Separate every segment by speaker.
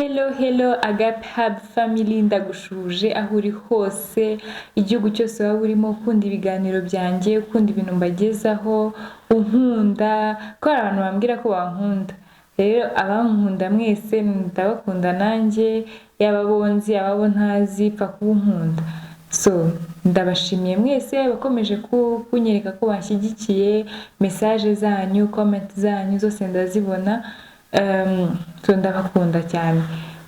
Speaker 1: Hello, hello, Agape Hub family, ndagusuhuje aho uri hose, igihugu cyose waba urimo, ukunda ibiganiro byanjye, ukunda ibintu mbagezaho, unkunda, ko hari abantu bambwira ko bankunda. Rero abankunda mwese ndabakunda nanjye, yaba abo nzi, yaba abo ntazi, pfa kuba unkunda. So ndabashimiye mwese abakomeje kunyereka ko banshyigikiye, message zanyu, comment zanyu zose ndazibona. So ndabakunda cyane.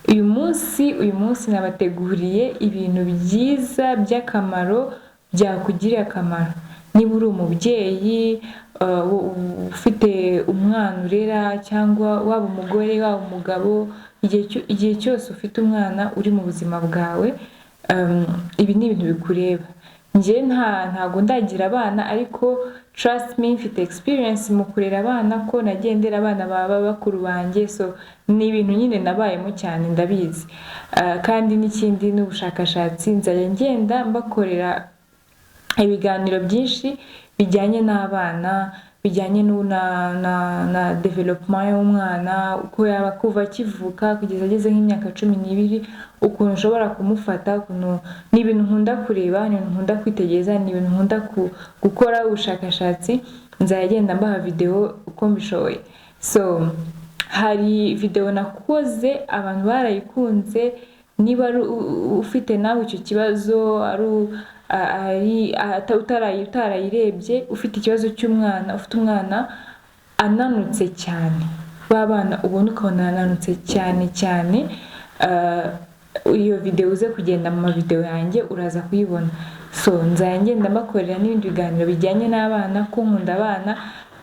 Speaker 1: Uyu munsi nabateguriye ibintu byiza by'akamaro byakugirira akamaro. Niba uri umubyeyi ufite umwana urera, cyangwa waba umugore, waba umugabo, igihe cyose ufite umwana uri mu buzima bwawe, ibi ni ibintu bikureba. Njye ntago ndagira abana, ariko trust me, mfite experience mu kurera abana, ko nagiye ndera abana baba bakuru banjye, so ni ibintu nyine nabayemo cyane, ndabizi. Kandi n'ikindi n'ubushakashatsi, nzajya ngenda mbakorera ibiganiro byinshi bijyanye n'abana, bijyanye na development y'umwana, uko yaba kuva akivuka kugeza ageze nk'imyaka 12, ukuntu ushobora kumufata, ukuntu ni ibintu nkunda kureba, ni ibintu nkunda kwitegereza, ni ibintu nkunda gukora ubushakashatsi. Nzajya ngenda mbaha video uko mbishoboye. So hari video nakoze, abantu barayikunze. Niba ari ufite nawe icyo kibazo, ari utarayirebye, ufite ikibazo cy'umwana, ufite umwana ananutse cyane, ba bana ubona ukabona arananutse cyane cyane, iyo video uze kugenda mu mavideo yanjye uraza kuyibona. So nzajya ngenda mbakorera n'ibindi biganiro bijyanye n'abana, ko nkunda abana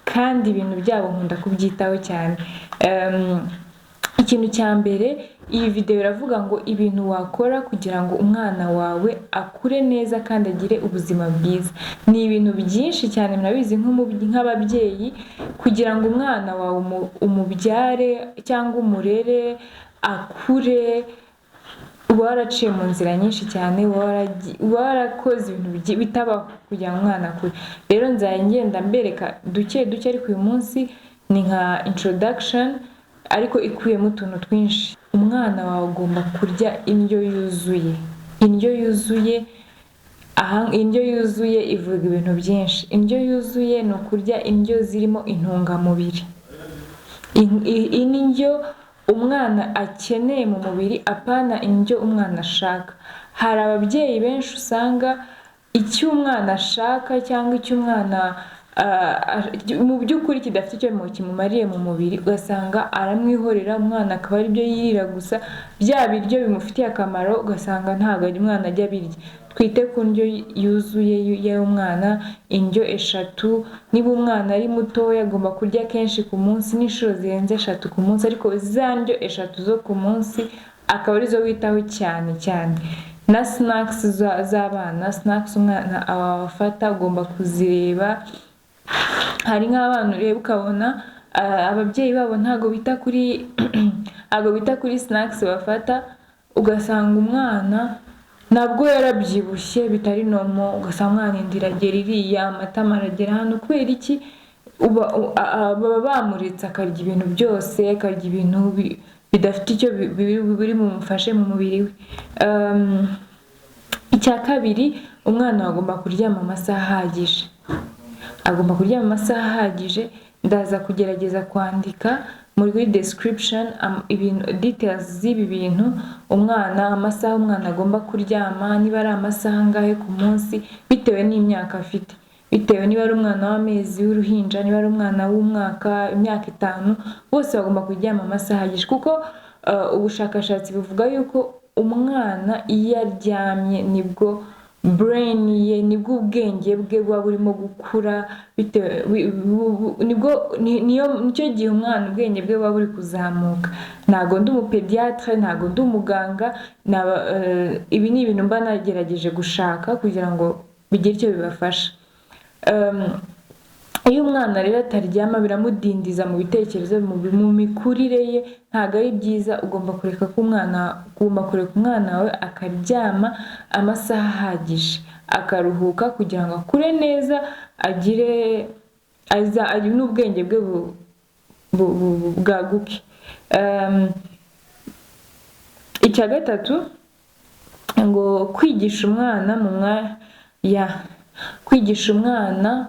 Speaker 1: kandi ibintu byabo nkunda kubyitaho cyane. Ikintu cya mbere, iyi video iravuga ngo ibintu wakora kugira ngo umwana wawe akure neza kandi agire ubuzima bwiza. Ni ibintu byinshi cyane, murabizi nk'ababyeyi, kugira ngo umwana wawe umubyare cyangwa umurere akure, uba waraciye mu nzira nyinshi cyane, uba warakoze ibintu bitabaho kugira ngo umwana akure. Rero nzajya ngenda mbereka duke duke, ariko uyu munsi ni nka introduction ariko ikubiyemo utuntu twinshi. Umwana wawe agomba kurya indyo yuzuye. Indyo yuzuye aha, indyo yuzuye ivuga ibintu byinshi. Indyo yuzuye ni ukurya indyo zirimo intungamubiri. Indyo umwana akeneye mu mubiri, apana indyo umwana ashaka. Hari ababyeyi benshi usanga icyo umwana ashaka cyangwa icyo umwana mu by'ukuri kidafite icyo kimumariye mu mubiri, ugasanga aramwihorera, umwana akaba aribyo yirira gusa. Bya biryo bimufitiye akamaro ugasanga ntabwo umwana ajya abirya. Twite ku ndyo yuzuye y'umwana, indyo eshatu. Niba umwana ari mutoya, agomba kurya kenshi ku munsi, n'inshuro zirenze eshatu ku munsi, ariko za ndyo eshatu zo ku munsi akaba arizo witaho cyane cyane. Na snacks z'abana, snacks umwana afata ugomba kuzireba. Hari nk'abana ureba ukabona ababyeyi babo ntabwo bita kuri snacks bafata, ugasanga umwana nabwo yarabyibushye bitari normal, ugasanga umwana inda iragera iriya, amatama aragera hano. Kubera iki? Baba bamuretse akarya ibintu byose, akarya ibintu bidafite icyo biri bumufashe mu mubiri we. Icya kabiri, umwana agomba kuryama amasaha ahagije. Agomba kuryama amasaha ahagije. Ndaza kugerageza kwandika muri description ibintu, details z'ibi bintu. Umwana, amasaha umwana agomba kuryama, niba ari amasaha angahe ku munsi, bitewe n'imyaka afite, bitewe niba ari umwana w'amezi w'uruhinja, niba ari umwana w'umwaka, imyaka 5, bose bagomba kuryama amasaha ahagije, kuko ubushakashatsi buvuga yuko umwana iyo aryamye nibwo brain ye, nibwo ubwenge bwe buba burimo gukura, bitewe nibwo niyo nicyo gihe umwana ubwenge bwe buba buri kuzamuka. Ntabwo ndi umupédiatre, ntabwo ndi umuganga, ibi ni ibintu mba nagerageje gushaka kugira ngo bigire icyo bibafasha. Iyo umwana rero ataryama, biramudindiza mu bitekerezo, mu mikurire ye, ntabwo ari byiza. Ugomba kureka umwana wawe akaryama amasaha ahagije, akaruhuka kugira ngo akure neza, agire n'ubwenge bwe bwaguke. Icya gatatu ngo kwigisha umwana mu ya kwigisha umwana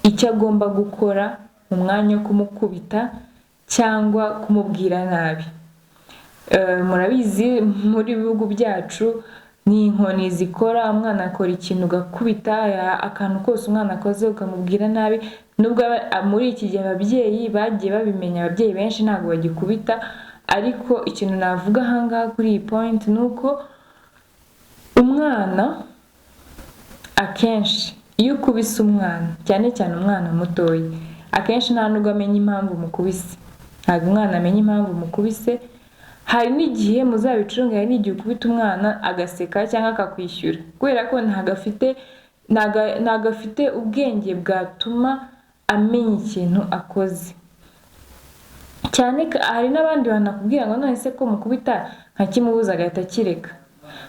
Speaker 1: icyo agomba gukora mu mwanya wo kumukubita cyangwa kumubwira nabi. Murabizi muri bihugu byacu ni inkoni zikora, umwana akora ikintu ugakubita, akantu kose umwana akoze ukamubwira nabi. Nubwo muri iki gihe ababyeyi bagiye babimenya, ababyeyi benshi ntabwo bagikubita, ariko ikintu navuga ahangaha kuri iyi point ni uko umwana akenshi iyo ukubise umwana, cyane cyane umwana mutoya, akenshi nta nubwo amenya impamvu umukubise. Ntabwo umwana amenya impamvu umukubise. Hari n'igihe muzabicunge, hari n'igihe ukubita umwana agaseka cyangwa akakwishyura, kubera ko ntabwo afite ubwenge bwatuma amenya ikintu akoze. Cyane hari n'abandi banakubwira ngo none se ko mukubita nkakimubuza agahita akireka.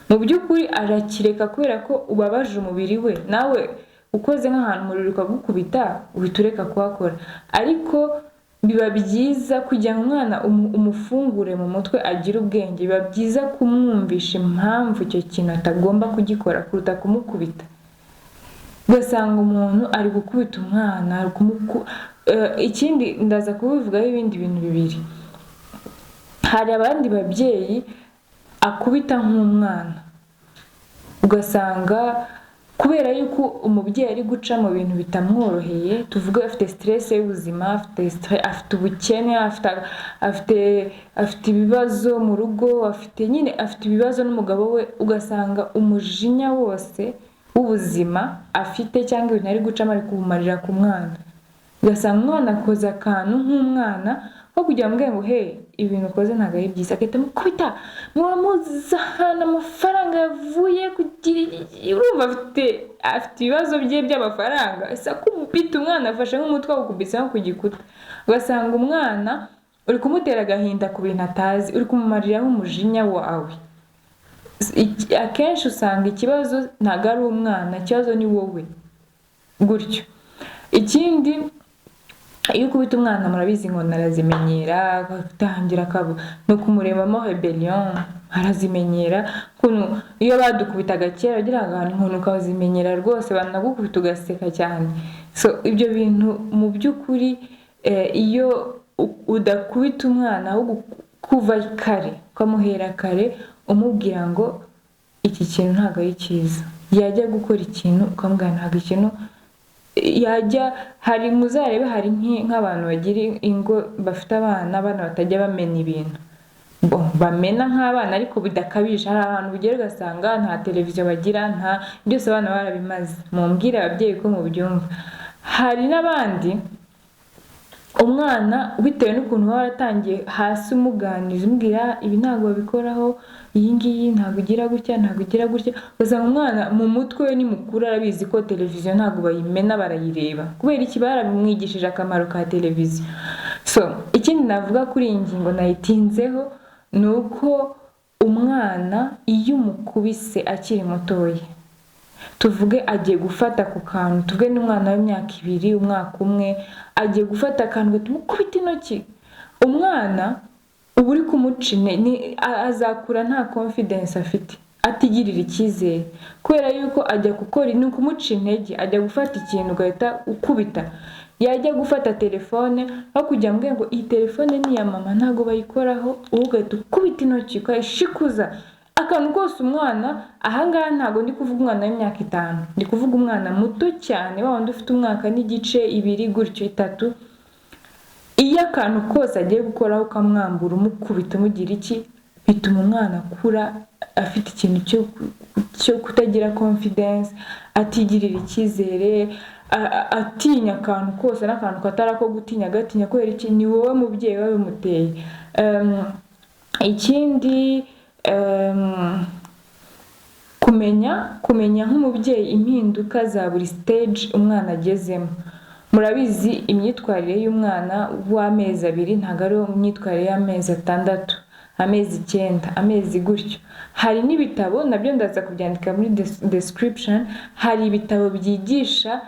Speaker 1: Mu by'ukuri arakireka kubera ko ubabaje umubiri we. Nawe ukoze nk'ahantu umuriro ukagukubita, uhita ureka kuhakora. Ariko biba byiza kugira ngo umwana umufungure mu mutwe agire ubwenge, biba byiza kumwumvisha impamvu icyo kintu atagomba kugikora kuruta kumukubita. Ugasanga umuntu ari gukubita umwana, ari ikindi ndaza kubivugaho ibindi bintu bibiri. Hari abandi babyeyi akubita nk'umwana, ugasanga kubera yuko umubyeyi ari guca mu bintu bitamworoheye, tuvuge afite stress y'ubuzima, afite ubukene, afite ibibazo mu rugo, afite nyine afite ibibazo n'umugabo we, ugasanga umujinya wose w'ubuzima afite cyangwa ibintu ari gucamo ari kuwumarira ku mwana. Ugasanga umwana akoze akantu nk'umwana, aho kugira ngo ngo hey, ibintu ukoze ntabwo ari byiza, agahita amukubita, muba muzi ahantu amafaranga yavuye kugira, urumva afite ibibazo bye by'amafaranga, ese akubita umwana afashe nk'umutwe awukubise nko ku gikuta. Ugasanga umwana uri kumutera agahinda ku bintu atazi, uri kumumariraho umujinya wawe. Akenshi usanga ikibazo ntabwo ari umwana, ikibazo ni wowe gutyo. Ikindi, iyo ukubita umwana, murabizi inkoni arazimenyera, agatangira ni ukumuremamo rebellion, arazimenyera. Ukuntu iyo badukubitaga kera wagiraga ahantu inkoni ukazimenyera rwose, banagukubita ugaseka cyane. So ibyo bintu mu by'ukuri, iyo udakubita umwana, ahubwo kuva kare ukamuhera kare umubwira ngo iki kintu ntabwo ari cyiza, yajya gukora ikintu ukamubwira ntabwo ikintu yajya. Hari muzarebe, hari nk'abantu bagira ingo bafite abana, abana batajya bamena ibintu, bamena nk'abana ariko bidakabije. Hari ahantu ugera ugasanga nta televiziyo bagira, nta byose, abana barabimaze. Mumbwire ababyeyi ko mubyumva. Hari n'abandi umwana bitewe n'ukuntu uba waratangiye hasi umuganiriza, umubwira ibi ntabwo babikoraho, iyi ngiyi ntabwo ugira gutya, ntabwo ugira gutya, ugasanga umwana mu mutwe we ni mukuru, arabizi ko televiziyo ntabwo bayimena, barayireba. Kubera iki? Barabimwigishije akamaro ka televiziyo. So ikindi navuga kuri iyi ngingo nayitinzeho ni uko umwana iyo umukubise akiri mutoya, tuvuge agiye gufata ku kantu, tuvuge n'umwana w'imyaka 2, umwaka 1, agiye gufata akantu gatuma ukubita intoki, umwana uba uri kumuca azakura nta confidence afite, atigirira icyizere, kubera yuko ajya gukora ni ukumuca intege. Ajya gufata ikintu ugahita ukubita, yajya gufata telefone, aho kugira ngo ngo iyi telefone ni iya mama ntabwo bayikoraho, wowe ugahita ukubita intoki ukayishikuza akantu kose. Umwana ahangaha ntabwo ndi kuvuga umwana w'imyaka 5, ndi kuvuga umwana muto cyane, wa wundi ufite umwaka n'igice, 2 gutyo, 3. Iyo akantu kose agiye gukoraho ukamwambura, umukubita, umugira iki, bituma umwana akura afite ikintu cyo kutagira confidence, atigirira icyizere, atinya akantu kose, n'akantu katari ako gutinya agatinya. Kubera iki? Ni wowe mubyeyi wabimuteye. Ikindi, kumenya nk'umubyeyi impinduka za buri stage umwana agezemo. Murabizi imyitwarire y'umwana w'amezi 2 ntabwo ari imyitwarire y'amezi 6, amezi 9, amezi gutyo. Hari n'ibitabo, nabyo ndaza kubyandika muri description, hari ibitabo byigisha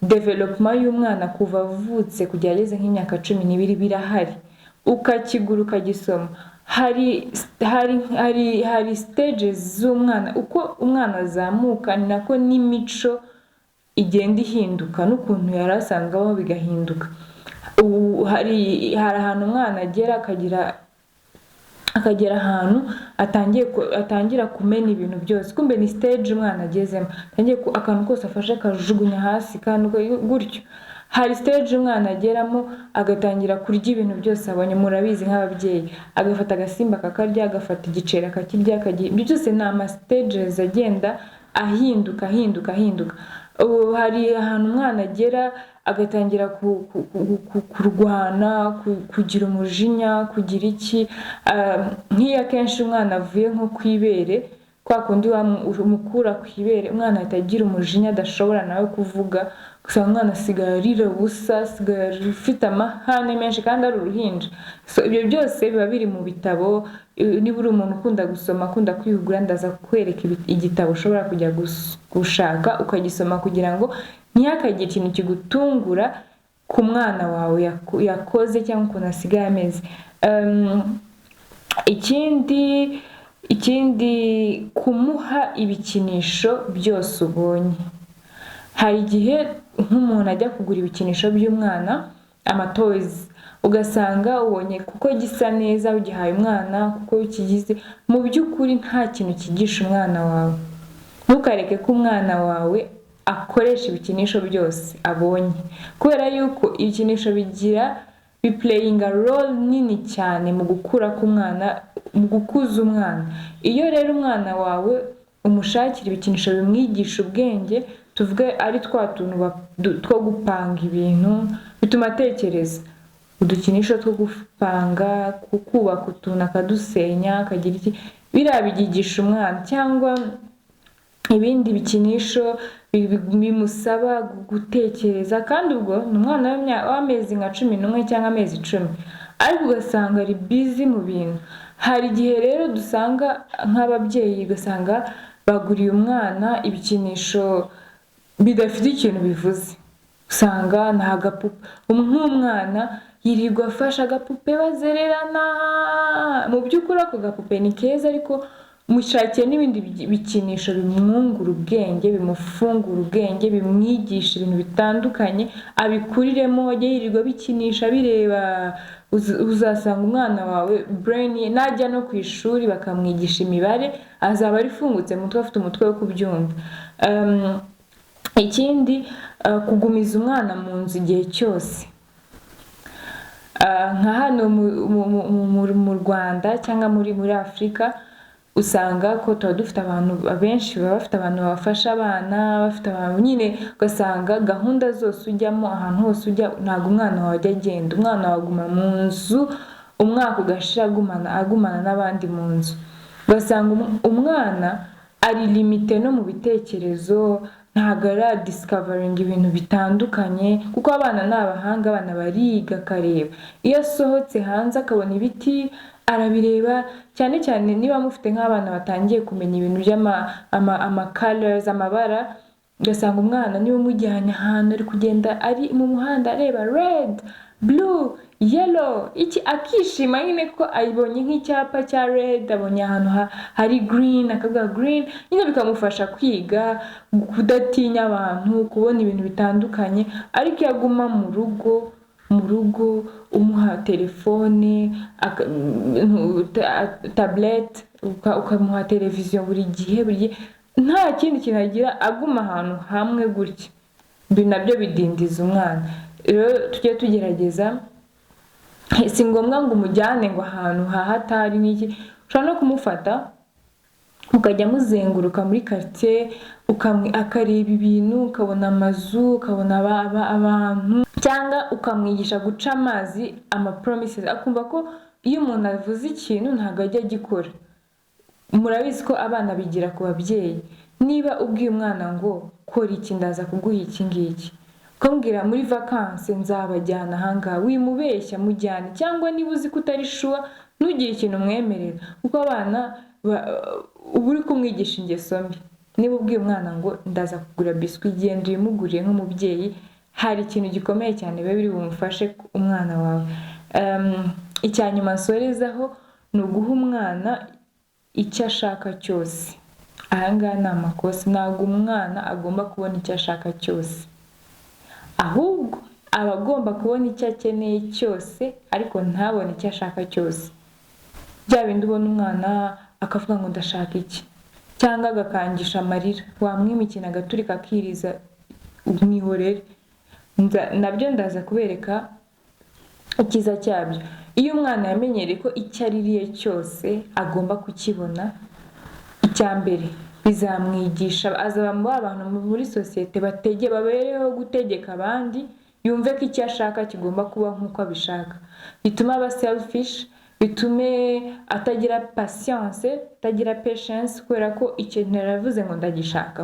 Speaker 1: development y'umwana kuva avutse kugera ageze nk'imyaka 12, birahari, ukakigura ukagisoma. Hari stages z'umwana. Uko umwana azamuka ni nako n'imico igenda ihinduka, n'ukuntu yari asanzwe abaho bigahinduka. Ubu hari ahantu umwana agera akagera ahantu atangira kumena ibintu byose. Kumbe ni stage umwana agezemo, atangiye akantu kose afashe akajugunya hasi, kandi gutyo. Hari stage umwana ageramo agatangira kurya ibintu byose abonye. Murabizi nk'ababyeyi, agafata agasimba akakarya, agafata igiceri akakirya, akagira. Ibyo byose ni ama stages agenda ahinduka, ahinduka, ahinduka. Ubu hari ahantu umwana agera agatangira kurwana, kugira umujinya, kugira iki. Nk'iyo akenshi umwana avuye nko ku ibere, kwa kundi umukura ku ibere, umwana ahita agira umujinya adashobora nawe kuvuga. Gusa umwana asigaye arira ubusa, asigaye afite amahane menshi kandi ari uruhinja. So ibyo byose biba biri mu bitabo. Niba uri umuntu ukunda gusoma, akunda kwihugura, ndaza kukwereka igitabo ushobora kujya gushaka ukagisoma, kugira ngo ntihakagire ikintu kigutungura ku mwana wawe yakoze cyangwa ukuntu asigaye ameze. Ikindi, kumuha ibikinisho byose ubonye. Hari igihe nk'umuntu ajya kugura ibikinisho by'umwana, ama toys, ugasanga ubonye kuko gisa neza ugihaye umwana, kuko kigize. Mu by'ukuri nta kintu cyigisha umwana wawe. Ntukareke ko umwana wawe akoresha ibikinisho byose abonye, kubera yuko ibikinisho bigira biplayinga role nini cyane mu gukura k'umwana, mu gukuza umwana. Iyo rero umwana wawe umushakira ibikinisho bimwigisha ubwenge, tuvuge ari twa tuntu two gupanga ibintu bituma atekereza, udukinisho two gupanga, kubaka utuntu akadusenya, akagira iki, biriya byigisha umwana, cyangwa ibindi bikinisho bimusaba gutekereza. Kandi ubwo ni umwana w'amezi nka 11 cyangwa amezi 10, ariko ugasanga ari busy mu bintu. Hari igihe rero dusanga nk'ababyeyi, ugasanga baguriye umwana ibikinisho bidafite ikintu bivuze. Usanga ni agapupe, nk'umwana yirirwa afashe agapupe bazererana. Mu by'ukuri ako gapupe ni keza, ariko mushakiye n'ibindi bikinisho bimwungura ubwenge, bimufungura ubwenge, bimwigisha ibintu bitandukanye, abikuriremo, ajye yirirwa abikinisha bireba. Uzasanga umwana wawe brain ye, najya no ku ishuri bakamwigisha imibare, azaba arifungutse mu mutwe, afite umutwe wo kubyumva. Ikindi, kugumiza umwana mu nzu igihe cyose. Nka hano mu Rwanda cyangwa muri Afurika, usanga ko tuba dufite abantu benshi baba bafite abantu babafasha abana, bafite abantu nyine, ugasanga gahunda zose ujyamo, ahantu hose ujya, ntabwo umwana wawe ajya agenda. Umwana wawe aguma mu nzu umwaka ugashira, agumana n'abandi mu nzu. Ugasanga umwana ari limité no mu bitekerezo, ntabwo aradiscoveringa ibintu bitandukanye, kuko abana ni abahanga, abana bariga akareba. Iyo asohotse hanze akabona ibiti arabireba, cyane cyane niba mufite nk'abana batangiye kumenya ibintu by'ama ama colors, amabara. Ugasanga umwana niba umujyanye ahantu, ari kugenda ari mu muhanda areba red, blue, yellow, iki, akishima nyine ko abonye nk'icyapa cya red, abonye ahantu hari green, akavuga green nyine, bikamufasha kwiga kudatinya abantu, kubona ibintu bitandukanye. Ariko iyo aguma mu rugo umuha telefone, tablette, ukamuha televiziyo buri gihe, buri gihe, nta kindi kintu agira, aguma ahantu hamwe gutya, ibi nabyo bidindiza umwana. Rero tujye tugerageza, si ngombwa ngo umujyane ngo ahantu hahatari n'iki, ushobora no kumufata mukajya muzenguruka muri quartier, akareba ibintu, ukabona amazu, ukabona abantu, cyangwa ukamwigisha guca amazi ama promises, akumva ko iyo umuntu avuze ikintu ntabwo ajya agikora. Murabizi ko abana bigira ku babyeyi. Niba ubwiye umwana ngo kora iki ndaza kuguha iki ngiki, ukamubwira muri vacances nzabajyana ahangaha, wimubeshya, mujyane. Cyangwa niba uzi ko utari sure, ntugire ikintu umwemerera, kuko abana uba uri kumwigisha ingeso mbi. Niba ubwiye umwana ngo ndaza kugura biscuit, genda uyimuguriye nk'umubyeyi. Hari ikintu gikomeye cyane biba biri bumufashe umwana wawe. Icya nyuma nsorezaho ni ni uguha umwana icyo ashaka cyose. Aha ngaha ni amakosa. Ntabwo umwana agomba kubona icyo ashaka cyose, ahubwo aba agomba kubona icyo akeneye cyose, ariko ntabone icyo ashaka cyose. Bya bindi ubona umwana akavuga ngo "Ndashaka iki", cyangwa agakangisha amarira, wamwima ikintu agaturika akiriza, mwihorere. Nabyo ndaza kubereka icyiza cyabyo. Iyo umwana yamenyereye ko icyo aririye cyose agomba kukibona, icya mbere bizamwigisha, azaba mu ba bantu muri sosiyete batege babereyeho gutegeka abandi, yumve ko icyo ashaka kigomba kuba nk'uko abishaka. Bitume aba selfish, bitume atagira patience, atagira patience, kubera ko ikintu yaravuze ngo "Ndagishaka",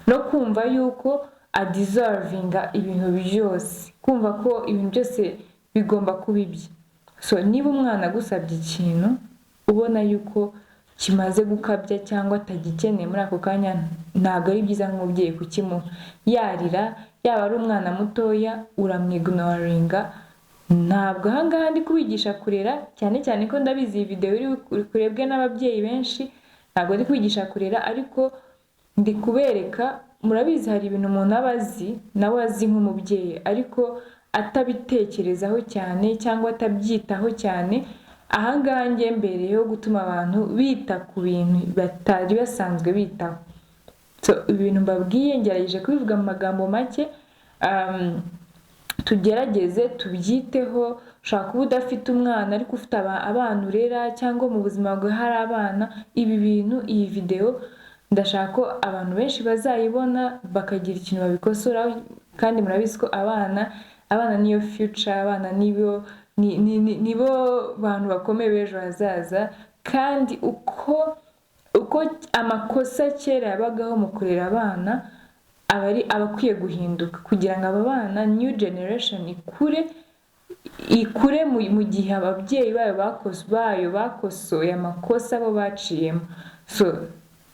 Speaker 1: no kumva yuko adeservinga ibintu byose, kumva ko ibintu byose bigomba kuba ibye. So niba umwana agusabye ikintu ubona yuko kimaze gukabya cyangwa atagikeneye muri ako kanya, ntabwo ari byiza nk'umubyeyi kukimuha. Yarira, yaba ari umwana mutoya, uramwignoringa. Ntabwo ahangaha ndi kubigisha kurera, cyane cyane ko ndabizi iyi video iri kurebwe n'ababyeyi benshi. Ntabwo ndi kubigisha kurera, ariko ndi kubereka, murabizi hari ibintu umuntu aba azi, nawe azi nk'umubyeyi, ariko atabitekerezaho cyane cyangwa atabyitaho cyane. Ahangaha njye mbereyeho gutuma abantu bita ku bintu batari basanzwe bitaho. So ibintu mbabwiye ngerageje kubivuga mu magambo make. Tugerageze tubyiteho. Ushobora kuba udafite umwana ariko ufite abana urera, cyangwa mu buzima bwawe hari abana. Ibi bintu, iyi videwo ndashaka ko abantu benshi bazayibona bakagira ikintu babikosoraho. Kandi murabizi ko abana niyo future, abana nibo nibo bantu bakomeye b'ejo hazaza. Kandi uko amakosa kera yabagaho mu kurera abana aba ari abakwiye guhinduka, kugira ngo aba bana, new generation, ikure mu gihe ababyeyi bayo bakosoye amakosa bo baciyemo. So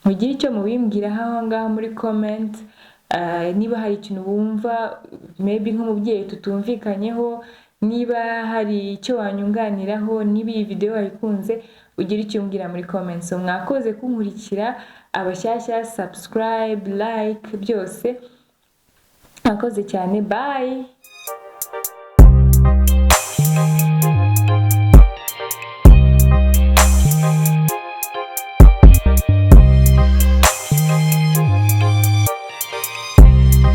Speaker 1: mugire icyo mubimbwiraho aho ngaho muri comment, niba hari ikintu wumva maybe nk'umubyeyi tutumvikanyeho, niba hari icyo wanyunganiraho, niba iyi video wayikunze, ugire icyo umbwira muri comment. So mwakoze kunkurikira. Abashyashya, subscribe, like, byose. Mwakoze cyane, bye.